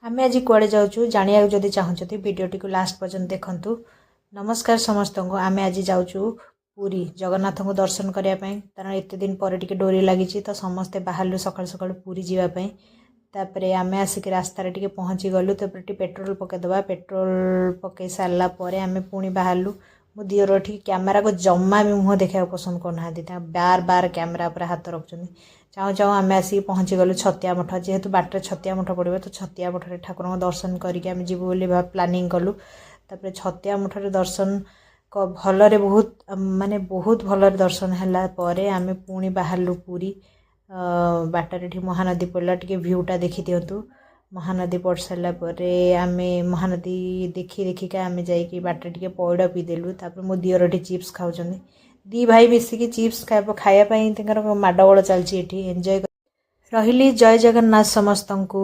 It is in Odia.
ଆମେ ଆଜି କୁଆଡ଼େ ଯାଉଛୁ ଜାଣିବାକୁ ଯଦି ଚାହୁଁଛନ୍ତି, ଭିଡ଼ିଓଟିକୁ ଲାଷ୍ଟ ପର୍ଯ୍ୟନ୍ତ ଦେଖନ୍ତୁ। ନମସ୍କାର ସମସ୍ତଙ୍କୁ। ଆମେ ଆଜି ଯାଉଛୁ ପୁରୀ ଜଗନ୍ନାଥଙ୍କୁ ଦର୍ଶନ କରିବା ପାଇଁ, କାରଣ ଏତେ ଦିନ ପରେ ଟିକେ ଡୋରି ଲାଗିଛି। ତ ସମସ୍ତେ ବାହାରିଲୁ ସକାଳୁ ସକାଳୁ ପୁରୀ ଯିବା ପାଇଁ। ତାପରେ ଆମେ ଆସିକି ରାସ୍ତାରେ ଟିକେ ପହଞ୍ଚି ଗଲୁ। ତାପରେ ଟିକେ ପେଟ୍ରୋଲ ପକାଇଦେବା। ପେଟ୍ରୋଲ ପକାଇ ସାରିଲା ପରେ ଆମେ ପୁଣି ବାହାରିଲୁ। ମୋ ଦିଅର ଏଠି କ୍ୟାମେରାକୁ ଜମା ବି ମୁହଁ ଦେଖିବାକୁ ପସନ୍ଦ କରୁନାହାନ୍ତି। ତାଙ୍କ ବାର ବାର କ୍ୟାମେରା ଉପରେ ହାତ ରଖୁଛନ୍ତି। ଚାହୁଁ ଚାହୁଁ ଆମେ ଆସିକି ପହଞ୍ଚିଗଲୁ ଛତିଆ ମଠ। ଯେହେତୁ ବାଟରେ ଛତିଆ ମଠ ପଡ଼ିବ, ତ ଛତିଆ ମଠରେ ଠାକୁରଙ୍କ ଦର୍ଶନ କରିକି ଆମେ ଯିବୁ ବୋଲି ପ୍ଲାନିଂ କଲୁ। ତାପରେ ଛତିଆ ମଠରେ ଦର୍ଶନ ଭଲରେ, ବହୁତ ମାନେ ବହୁତ ଭଲରେ ଦର୍ଶନ ହେଲା ପରେ ଆମେ ପୁଣି ବାହାରିଲୁ ପୁରୀ। ବାଟରେ ଏଠି ମହାନଦୀ ପଡ଼ିଲା, ଟିକେ ଭ୍ୟୁଟା ଦେଖିଦିଅନ୍ତୁ। ମହାନଦୀ ପଡ଼ି ସାରିଲା ପରେ ଆମେ ମହାନଦୀ ଦେଖି ଦେଖିକା ଆମେ ଯାଇକି ବାଟରେ ଟିକେ ପଇଡ଼ ପିଇଦେଲୁ। ତାପରେ ମୋ ଦିଅର ଏଠି ଚିପ୍ସ ଖାଉଛନ୍ତି। ଦୁଇ ଭାଇ ମିଶିକି ଚିପ୍ସ ଖାଇବା ପାଇଁ ତାଙ୍କର ମାଡ଼ଗୋଳ ଚାଲିଛି ଏଠି। ଏନ୍ଜୟ। ରହିଲି, ଜୟ ଜଗନ୍ନାଥ ସମସ୍ତଙ୍କୁ।